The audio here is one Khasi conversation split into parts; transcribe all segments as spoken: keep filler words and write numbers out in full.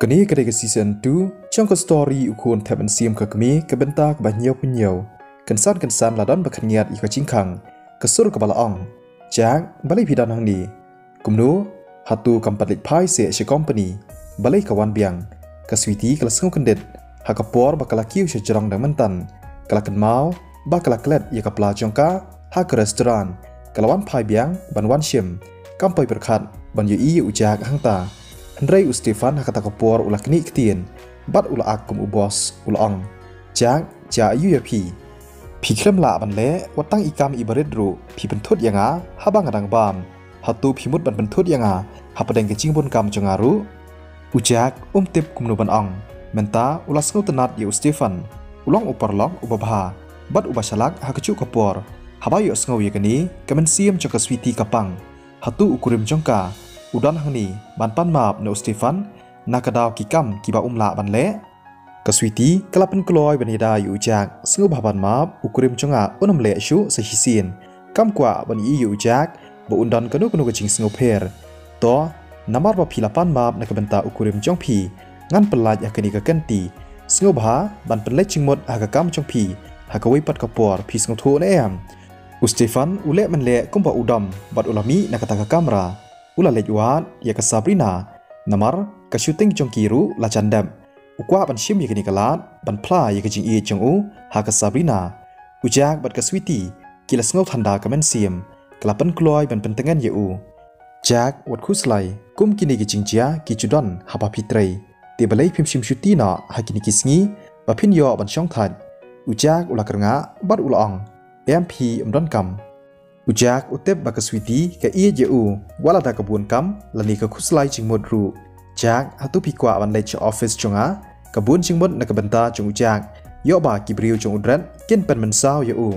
Kane ka dei ka season two jong ka story U Khun Thep Mynsiem Ka Kmie, ka bynta kaba hynñiewphew hynñiew. Kynsan kynsan la don ba khyndiat ïa ka jingkhang. Ka sur kaba la ong: Jack, balei phi don hangne? Kumno, hato kam pat leit phai seh sha company? Balei ka wan biang? Ka Sweety ka la sngew kyndit ha ka por ba ka la kiew sha jrong dang mynta. Ka la kynmaw ba ka la klet ïa ka pla jong ka ha ka restaurant. Ka la wan phai biang ban wan shim. Kam poi pyrkhat ban ïohi ïa u Jack hangta. Hynrei u Stephen ha kata ka por u la knieh ktien bad u la ak kum u boss, u la ong: Jack, jia aiu ïa phi? Phi khlem lah ban leh wat tang i kam iba rit ruh, phi pynthut ïa nga haba nga dang bam. Hato phi mut ban pynthut ïa nga hapdeng ka jingbun kam jong nga ruh? U Jack um tip kumno ban ong. Mynta u la sngewtynnat ïa u Stephen. U long u paralok uba bha bad uba shalak ha kajuh ka por. Haba ïohsngew ïa kane, ka mynsiem jong ka Sweety ka pang. Hato u kurim jong ka u don hangne ban pan map na u Stephen na ka daw ki kam kiba um lah ban leh? Ka Sweety ka la pynkloi ban ïada ïa u Jack. Sngewbha pan map, u kurim jong nga un ym leh shuh sa shisien. Kam kwah ban ïohi ïa u Jack ba un don kano kano ka jingsngewpher. To, namar ba phi la pan map na ka bynta u kurim jong phi, ngan pyllait ha kane ka kynti. Sngewbha ban pynleit jingmut ha ka kam jong phi ha kawei pat ka por, phi sngewthuh ne em? U Stephen u leh mynleh kumba u dom bad u la mih na kata ka kamra. U la leit wad ïa ka Sabrina namar ka shooting jong ki ruh la jan dep. U kwah ban shim ïa kane ka lad ban phla ïa ka jingïeit jong u ha ka Sabrina. U Jack bad ka Sweety ki la sngew thanda ka mynsiem, ka la pynkloi ban pyntngen ïa u. Jack, wat khuslai, kum kine ki jingjia ki ju don haba phi trei. Te balei phim shim shuti noh ha kine ki sngi ba phin ïoh ban shong thait? U Jack u la kyrngah bad u la ong: Em phi, ym don kam. U Jack u tip ba ka Sweety ka ïeit ïa u wat lada ka bun kam lane ka khuslai jingmut ruh. Jack, hato phi kwah ban leit sha office jong nga? Ka bun jingmut na ka bynta jong u Jack ïoh ba ki briew jong u Dred kin pynmynsaw ïa u.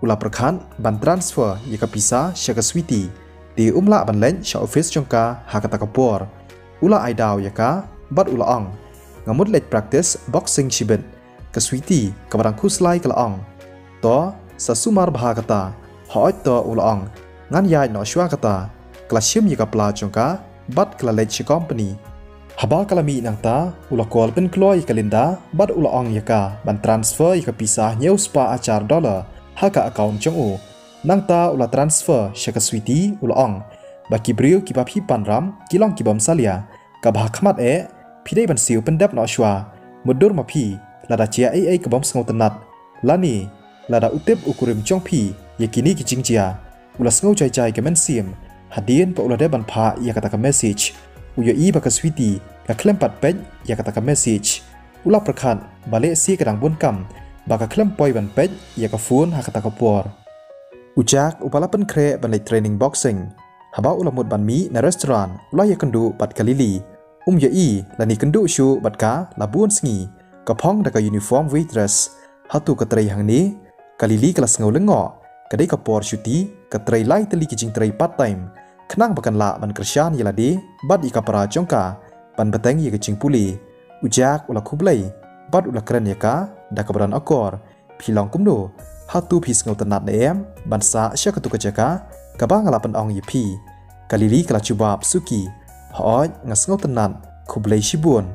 U la pyrkhat ban transfer ïa ka pisa sha ka Sweety. Te um lah ban leit sha office jong ka ha kata ka por. U la ai daw ïa ka bad u la ong: Nga mut leit practice boxing shibit. Ka Sweety kaba dang khuslai ka la ong: To, sa sumar bha kata. Hooid to, u la ong, ngan ïaid noh shuwa kata. Ka la shim ïa ka pla jong ka bad ka la leit sha company. Haba ka la mih nangta, u la call pynkloi ïa ka Linda bad u la ong ïa ka ban transfer ïa ka pisa hynñiew spah hajar dollar ha ka account jong u. Nangta u la transfer sha ka Sweety, u la ong ba ki briew kiba phi pan ram ki long ki bym salia. Kaba ha khmat eh, phi dei ban siew pyndep noh shuwa. Mutdur ma phi lada jia ei ei ka bym sngewtynnat, lane lada u tip u kurim jong phi ïa kine ki jingjia. U la sngew jai jai ka mynsiem hadien ba u la dep ban phah ïa kata ka message. U ïohi ba ka Sweety ka khlem pat peit ïa kata ka message. U la pyrkhat ba lehse ka dang bun kam ba ka khlem poi ban peit ïa ka phone ha kata ka por. U Jack uba la pynkhreh ban leit training boxing, haba u la mut ban mih na restaurant u la ïakynduh bad ka Lily. Um ïohi lane kynduh shuh bad ka la bun sngi. Ka phong da ka uniform waitress. Hato ka trei hangne? Ka Lily ka la sngew lyngngoh. Ka dei ka por shuti, ka trei lai tylli ki jingtrei part time khnang ba kan lah ban kyrshan ïa lade bad ïa ka para jong ka ban bteng ïa ka jingpule. U Jack u la khublei bad u la kren ïa ka da kaba don akor. Phi long kumno? Hato phi sngewtynnat ne em ban sah sha katu ka jaka kaba nga la pynong ïa phi? Ka Lily ka la jubab suki. Hooid, nga sngewtynnat, khublei shibun.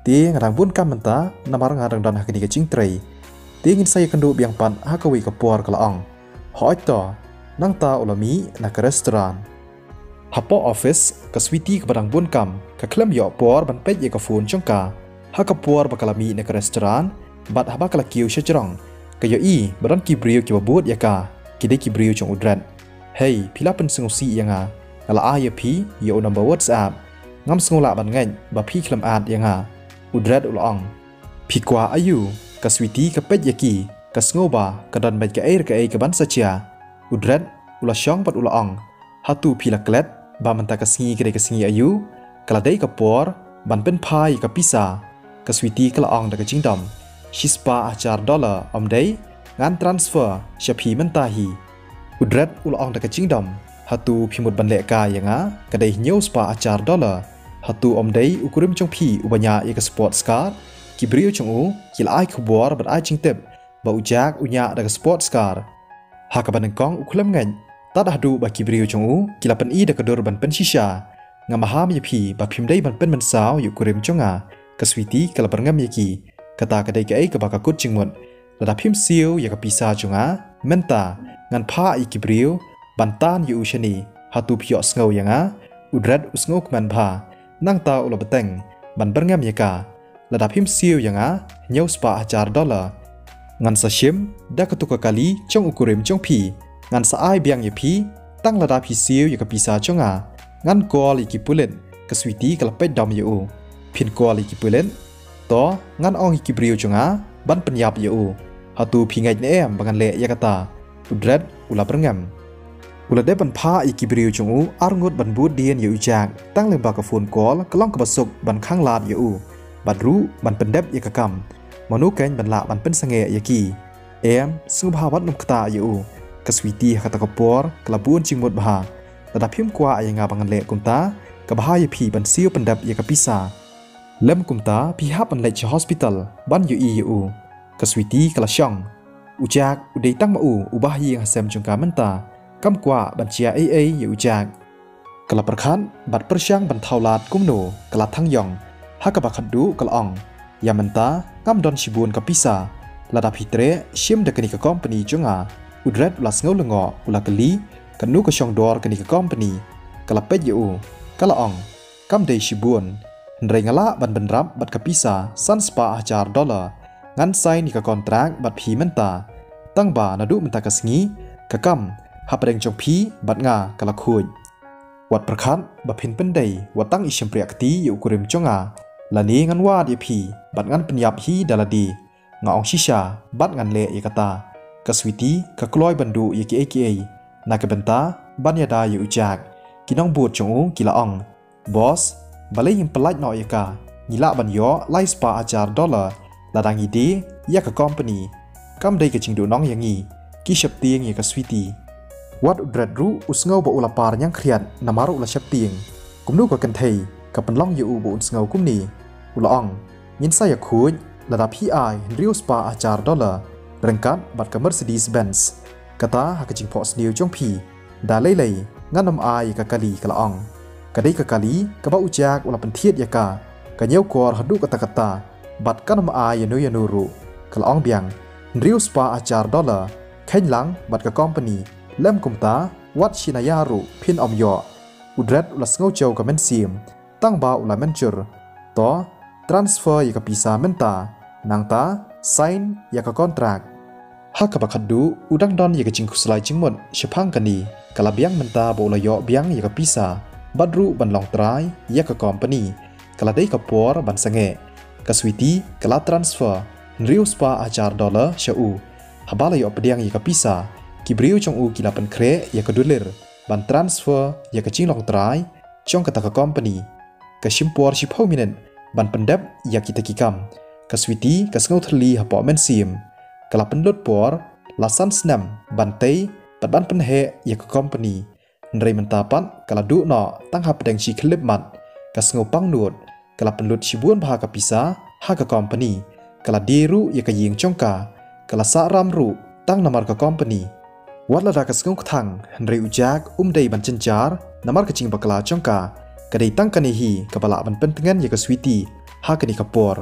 Te nga dang bun kam mynta namar nga dang don ha kane ka jingtrei. Te ngin sa ïakynduh biang pat ha kawei ka por, ka la ong. Hooid to. Nangta u la mih na ka restaurant. Hapoh office, ka Sweety kaba dang bun kam ka khlem ïoh por ban peit ïa ka phone jong ka ha ka por ba ka la mih na ka restaurant. Bad haba ka la kiew sha jrong, ka ïohi ba don ki briew kiba bud ïa ka. Ki dei ki briew jong u Dred. Hei, phi la pynsngewsih ïa nga. Nga la ai ïa phi ïa u number WhatsApp. Ngam sngew lah ban ngeit ba phi khlem add ïa nga. U Dred u la ong. Phi kwah aiu? Ka Sweety ka peit ïa ki, ka sngew ba ka don beit kaei re kaei kaban sa jia. U Dred u la shong bad u la ong. Hato phi la klet ba mynta ka sngi ka dei ka sngi aiu? Ka la dei ka por ban pynphai ïa ka pisa. Ka Sweety ka la ong da ka jingdom. Shispah hajar dollar, ym dei? Ngan transfer sha phi mynta hi. U Dred u la ong da ka jingdom. Hato phi mut ban leh kai ïa nga? Ka dei hynñiew spah hajar dollar. Hato ym dei u kurim jong phi uba ñiah ïa ka sports car? Ki briew jong u ki la ai khubor bad ai jingtip ba u Jack u ñiah da ka sports car. Ha kaba nyngkong u khlem ngeit, tad haduh ba ki briew jong u ki la pyni da ka dur ban pynshisha. Nga maham ïa phi ba phim dei ban pynmynsaw ïa u kurim jong nga. Ka Sweety ka la byrngem ïa ki. Kata ka dei kaei kaba ka kut jingmut. Lada phim siew ïa ka pisa jong nga mynta, ngan phah ïa ki briew ban tan ïa u shane. Hato phi ïohsngew ïa nga? U Dred u sngewkmen bha. Nangta u la bteng ban byrngem ïa ka. Lada phim siew ïa nga hynñiew spah hajar dollar, ngan sa shim da katu ka kali jong u kurim jong phi. Ngan sa ai biang ïa phi tang lada phi siew ïa ka pisa jong nga. Ngan call ïa ki pulit. Ka Sweety ka la peit dom ïa u. Phin call ïa ki pulit? To, ngan ong ïa ki briew jong nga ban pynïap ïa u. Hato phi ngeit ne em ba ngan leh ïa kata? U Dred u la byrngem. U la dep ban phah ïa ki briew jong u arngut ban bud dien ïa u Jack. Tang lyngba ka phone call ka long kaba suk ban khanglad ïa u. Bad ruh ban pyndep ïa ka kam. Mano keiñ ban lah ban pynsangeh ïa ki? Em, sngewbha wat nym ktah ïa u. Ka Sweety ha kata ka por ka la bun jingmut bha. Lada phim kwah ïa nga ba ngan leh kumta, ka bha ïa phi ban siew pyndep ïa ka pisa. Lym kumta phi hap ban leit sha hospital ban ïohi ïa u. Ka Sweety ka la shong. U Jack u dei tang ma u uba ha ïing ha sem jong ka mynta. Kam kwah ban jia ei ei ïa u Jack. Ka la pyrkhat bad pyrshang ban thaw lad kumno ka la thang ïong. Ha kaba khatduh ka la ong, ïa mynta ngam don shibun ka pisa. Lada phi treh shim da kane ka company jong nga. U Dred u la sngew lyngngoh, u la kylli, katno ka shong dor kane ka company? Ka la peit ïa u. Ka la ong, kam dei shibun, hynrei nga lah ban bynrap bad ka pisa san spah hajar dollar. Ngan sign ïa ka kontrak bad phi mynta. Tang ba naduh mynta ka sngi, ka kam hapdeng jong phi bad nga ka la khuid. Wat pyrkhat ba phin pyndei wat tang i shympriah kti ïa u kurim jong nga. Lane ngan wad ïa phi bad ngan pynïap hi da lade. Nga ong shisha bad ngan leh ïa kata. Ka Sweety ka kloi ban duh ïa kiei kiei na ka bynta ban ïada ïa u Jack. Ki nongbud jong u ki la ong, boss, balei ngim pyllait noh ïa ka? Ngi lah ban ïoh lai spah hajar dollar lada ngi die ïa ka company. Kam dei ka jingduhnong ïa ngi. Ki sheptieng ïa ka Sweety. Wat u Dred ruh u sngew ba u la par ñiangkhriat namar u la sheptieng. Kumno ka kynthei ka pynlong ïa u ba un sngew kumne? U la ong, ngin sa ïakhuid lada phi ai hynriew spah hajar dollar ryngkat bad ka Mercedes Benz. Kata ha ka jingphohsniew jong phi. Da lei lei ngan ym ai ïa ka kali, ka la ong. Ka dei ka kali kaba u Jack u la pynthied ïa ka. Ka ñiewkor haduh katta katta bad kan ym ai ïano ïano ruh. Ka la ong biang, hynriew spah hajar dollar, kheiñ lang bad ka company. Lym kumta wat shi na ïa ruh phin ym ïoh. U Dred u la sngew jew ka mynsiem. Tang ba u la mynjur. To, transfer ïa ka pisa mynta. Nangta sign ïa ka kontrak. Ha kaba khatduh u dang don ïa ka jingkhuslai jingmut shaphang kane. Ka la biang mynta ba u la ïoh biang ïa ka pisa bad ruh ban long trai ïa ka company. Ka la dei ka por ban sangeh. Ka Sweety ka la transfer hynriew spah hajar dollar sha u. Haba la ïoh pdiang ïa ka pisa, ki briew jong u ki la pynkhreh ïa ka dulir ban transfer ïa ka jinglong trai jong kata ka company. Ka shim por shiphew minit ban pyndep ïa kita ki kam. Ka Sweety ka sngew thylli hapoh mynsiem. Ka la pynlut por la san snem ban tei bad ban pynheh ïa ka company. Hynrei mynta pat ka la duh noh tang hapdeng shi khyllipmat. Ka sngew pangnud. Ka la pynlut shibun bha ka pisa ha ka company. Ka la die ruh ïa ka ïing jong ka. Ka la sah ram ruh tang namar ka company. Wat lada ka sngew kthang, hynrei u Jack um dei ban jynjar namar ka jingbakla jong ka. Ka dei tang kane hi kaba lah ban pyntngen ïa ka Sweety ha kane ka por.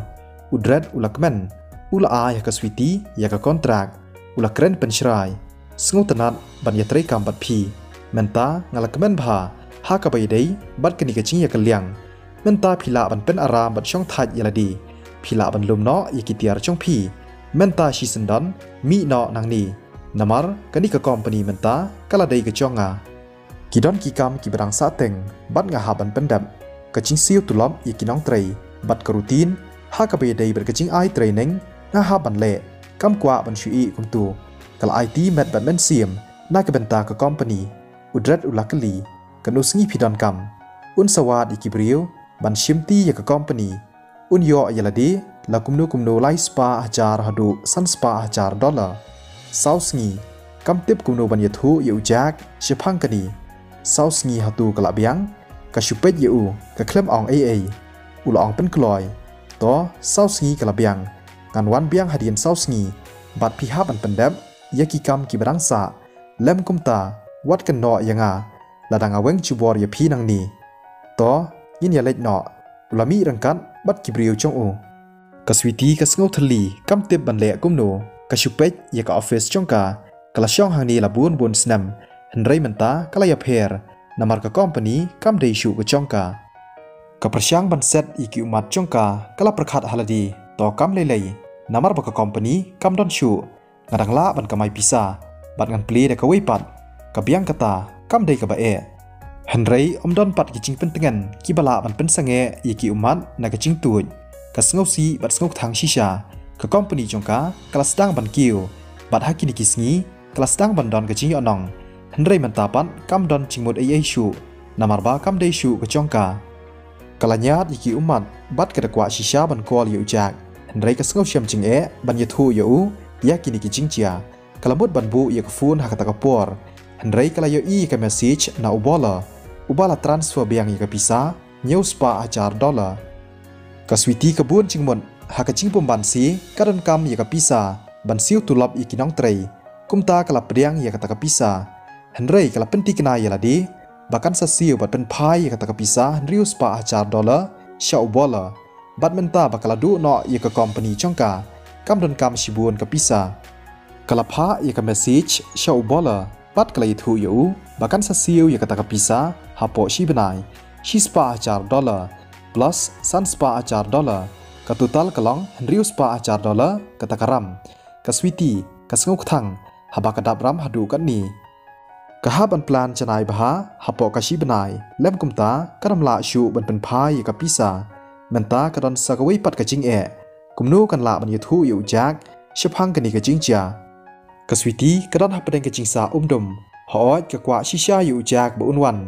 U Dred u la kmen. U la ai ha ka Sweety ïa ka kontrak. U la kren pynshrai, sngewtynnat ban ïatreikam bad phi. Mynta nga la kmen bha ha kaba ïadei bad kane ka jingïakylliang. Mynta phi lah ban pynaram bad shongthait ïa lade. Phi lah ban lum noh ïa ki tiar jong phi. Mynta shisyndon mih noh nangne. Namar kane ka company mynta ka la dei ka jong nga. Ki don ki kam kiba dang sah teng bad nga hap ban pyndep. Ka jingsiew tulop ïa ki nongtrei bad ka routine ha kaba ïadei bad ka jingai training nga hap ban leh. Kam kwah ban shu ïeh kumto. Ka la aiti met bad mynsiem na ka bynta ka company. U Dred u la kylli, katno sngi phi donkam? Un sa wad ïa ki briew ban shimti ïa ka company. Un ïoh ïa lade la kumno kumno lai spah hajar haduh san spah hajar dollar. Saw sngi. Kam tip kumno ban ïathuh ïa u Jack shaphang kane. Saw sngi hato ka la biang? Ka shu peit ïa u, ka khlem ong ei ei. U la ong pynkloi, to, saw sngi ka la biang. Ngan wan biang hadien saw sngi. Bad phi hap ban pyndep ïa ki kam kiba dang sah. Lem kumta, wat kynnoh ïa nga lada nga weng jubor ïa phi nangne. To, ngin ïa leit noh. U la mih ryngkat bad ki briew jong u. Ka Sweety ka sngew thylli, kam tip ban leh kumno. Ka shu peit ïa ka office jong ka. Ka la shong hangne la bun bun snem, hynrei mynta ka la ïapher, namar ka company kam dei shuh ka jong ka. Ka pyrshang ban set ïa ki ummat jong ka, ka la pyrkhat ha lade, to kam lei lei, namar ba ka company kam don shuh. Nga dang lah ban kamai pisa bad ngan plie da kawei pat. Ka biang kata, kam dei kaba eh. Hynrei ym don pat ki jingpyntngen kiba lah ban pynsangeh ïa ki ummat na ka jingtuid. Ka sngewsih bad sngewkthang shisha. Ka company jong ka ka la sdang ban kiew, bad ha kine ki sngi ka la sdang ban don ka jingïohnong. Hynrei mynta pat kam don jingmut ei ei shuh, namar ba kam dei shuh ka jong ka. Ka la ñiad ïa ki ummat bad ka da kwah shisha ban call ïa u Jack, hynrei ka sngewshem jingeh ban ïathuh ïa u ïa kine ki jingjia. Ka la mut ban buh ïa ka phone ha kata ka por, hynrei ka la ïohi ïa ka message na u Bola, uba la transfer biang ïa ka pisa hynñiew spah hajar dollar. Ka Sweety ka bun jingmut, ha ka jingbymbanse ka donkam ïa ka pisa ban siew tulop ïa ki nongtrei. Kumta ka la pdiang ïa kata ka pisa, hynrei ka la pynthikna ïa lade ba kan sa siew bad pynphai ïa kata ka pisa hynriew spah hajar dollar sha u Bola. Bad mynta ba ka la duh noh ïa ka company jong ka, kam donkam shibun ka pisa. Ka la phah ïa ka message sha u Bola bad ka la ïathuh ïa u ba kan sa siew ïa kata ka pisa hapoh shi bnai, shi spah hajar dollar plus san spah hajar dollar. Ka total ka long hynriew spah hajar dollar kata ka ram. Ka Sweety ka sngewkthang haba ka dap ram haduh katne. Ka hap ban plan janai bha hapoh ka shi bnai, lym kumta ka dam lah shuh ban pynphai ïa ka pisa. Mynta ka don sa kawei pat ka jingeh, kumno kan lah ban ïathuh ïa u Jack shaphang kane ka jingjia. Ka Sweety ka don hapdeng ka jingsah umdum. Hooid ka kwah shisha ïa u Jack ba un wan,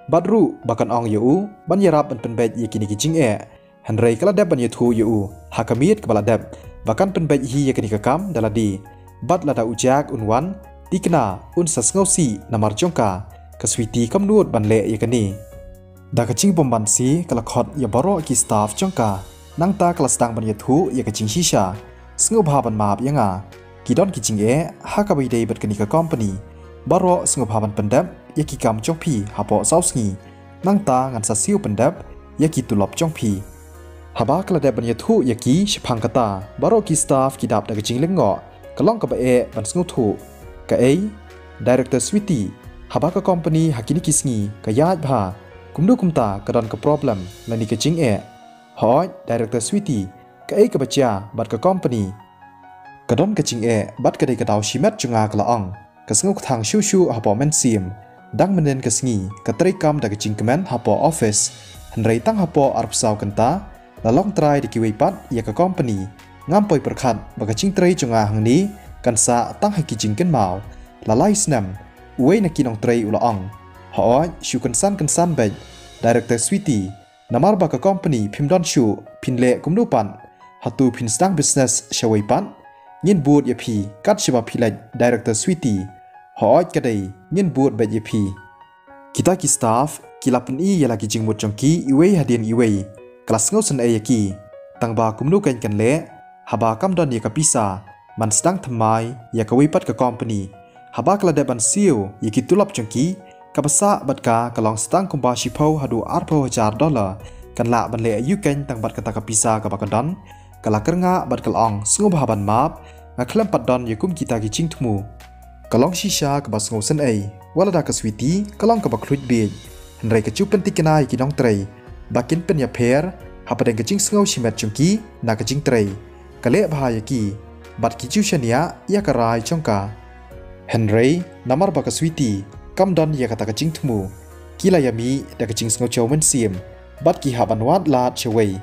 bad ruh ba kan ong ïa u ban ïarap ban pynbeit ïa kine ki jingeh. Hynrei ka la dep ban ïathuh ïa u ha ka miet kaba la dep ba kan pynbeit hi ïa kane ka kam da lade. Bad lada u Jack un wan, thikna un sa sngewsih namar jong ka. Ka Sweety kam nud ban leh ïa kane. Da ka jingbymbanse ka la khot ïa baroh ki staff jong ka. Nangta ka la sdang ban ïathuh ïa ka jingshisha. Sngewbha ban map ïa nga. Ki don ki jingeh ha kaba ïadei bad kane ka company. Baroh sngewbha ban pyndep ïa ki kam jong phi hapoh saw sngi. Nangta ngan sa siew pyndep ïa ki tulop jong phi. Haba ka la dep ban ïathuh ïa ki shaphang kata, baroh ki staff ki dap da ka jinglyngngoh. Ka long kaba eh ban sngewthuh. Kaei, Director Sweety, haba ka company ha kine ki sngi ka ïaid bha, kumno kumta ka don ka problem lane ka jingeh? Hooid, Director Sweety, kaei kaba jia bad ka company? Ka don ka jingeh bad ka dei ka daw shimet jong nga, ka la ong. Ka sngewkthang shuh shuh hapoh mynsiem. Dang mynnin ka sngi ka treikam da ka jingkmen hapoh office. Hynrei tang hapoh arphew saw kynta la long trai da kiwei pat ïa ka company. Ngam poi pyrkhat ba ka jingtrei jong nga hangne kan sah tang ha ki jingkynmaw. La lai snem, uwei na ki nongtrei u la ong. Hooid, shu kynsan kynsan beit, Director Sweety. Namar ba ka company phim don shuh, phin leh kumno pat? Hato phin sdang business shawei pat? Ngin bud ïa phi kat shaba phi leit, Director Sweety. Hooid ka dei, ngin bud beit ïa phi. Kita ki staff ki la pyni ïa la ki jingmut jong ki iwei hadien iwei. Ka la sngewsynei ïa ki. Tang ba kumno kein kan leh haba kam don ïa ka pisa ban sdang thymmai ïa kawei pat ka company. Haba ka la dep ban siew ïa ki tulop jong ki, kaba sah bad ka ka long sdang kumba shiphew haduh arphew hajar dollar. Kan lah ban leh aïu kein tang bad kata ka pisa kaba ka don? Ka la kyrngah bad ka la ong, sngewbha ban map, nga khlem pat don ïa kum kita ki jingthmu. Ka long shisha kaba sngewsynei. Wat lada ka Sweety ka long kaba khluit bieit, hynrei ka ju pynthikna ïa ki nongtrei ba kin pynïapher hapdeng ka jingsngew shimet jong ki na ka jingtrei. Ka leh bha ïa ki bad ki ju shaniah ïa ka rai jong ka. Hynrei namar ba ka Sweety kam don ïa kata ka jingthmu, ki la ïamih da ka jingsngewsih mynsiem bad ki hap ban wad lad shawei.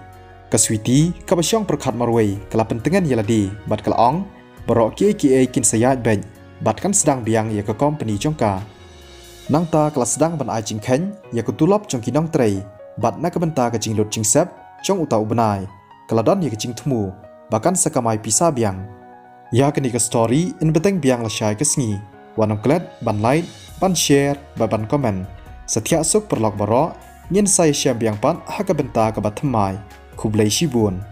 Ka Sweety kaba shong pyrkhat marwei ka la pyntngen ïa lade bad ka la ong, baroh kiei kiei kin sa ïaid beit bad kan sdang biang ïa ka company jong ka. Nangta ka la sdang ban ai jingkheiñ ïa ka tulop jong ki nongtrei bad na ka bynta ka jinglut jingsep jong uta u bnai, ka la don ïa ka jingthmu ba kan sa kamai pisa biang. Ïa kane ka story yn bteng biang lashai ka sngi. Wat nym klet ban like, ban share bad ban comment. Sa thiah suk paralok baroh, ngin sa ïashem biang pat ha ka bynta kaba thymmai. Khublei shibun.